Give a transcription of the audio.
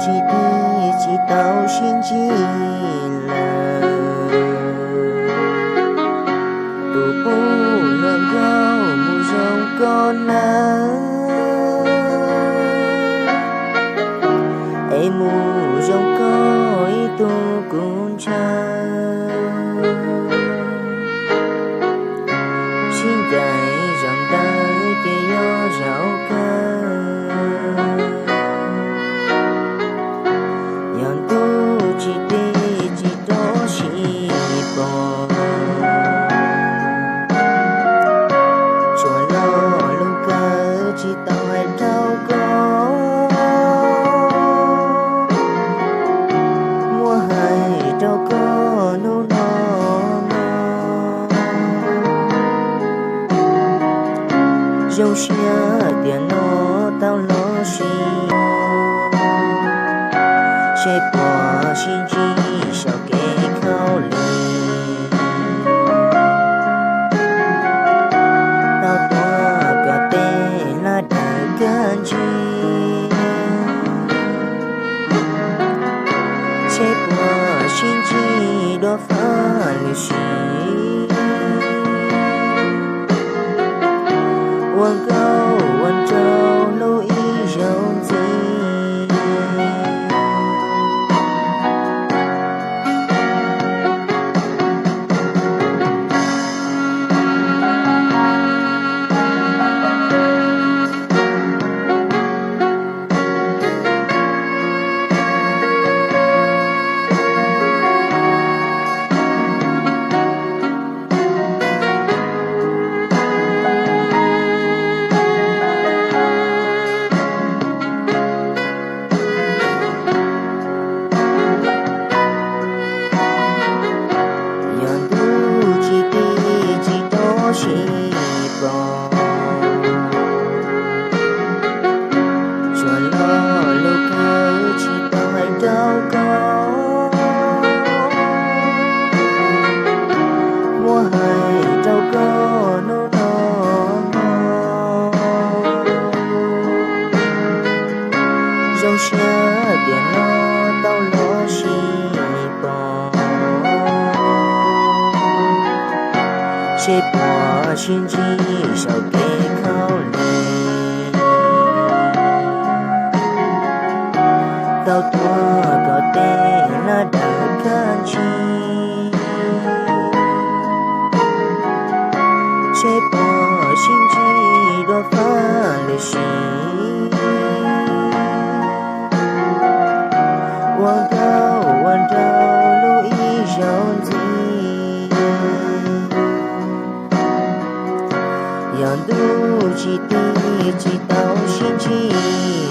Tsis tig tsis tau sib ntsib lawm, tus pub hluas nkauj mus zoo koj nawb, es mus zoo koj ib tug kuv ntshaw. Sib ncaim zaum ntawd ces yog zaum kawg, yog ntuj tsis tig tsis rov sib pom. Tsuas lo lus kawg tsis tau hais rau koj, muab hais rau koj hnub no mog. Zoo siab tiam no tau los sib, seb puas sib ntsib saum kev khaub lig, tau tuav kom tej hlab daws kab ntsig, seb puas sib ntsib dua fab lwm sim, ua nkauj ua nraug hlub ib zaug ntxiv. Yog ntuj tsis tig tsis rov sib pom, tsuas lo lus kawg tsis tau hais rau koj, muab hais rau koj hnub no mog. Zoo siab tiam no tau los sib pom, seb puas sib ntsib saum kev khaub lig, tau tuav kom tej hlab daws kab ntsig, seb puas sib ntsib dua fab lwm sim, ua nkauj ua nraug hlub ib zaug ntxiv. Yog ntuj tsis tig tsis tau sib ntsib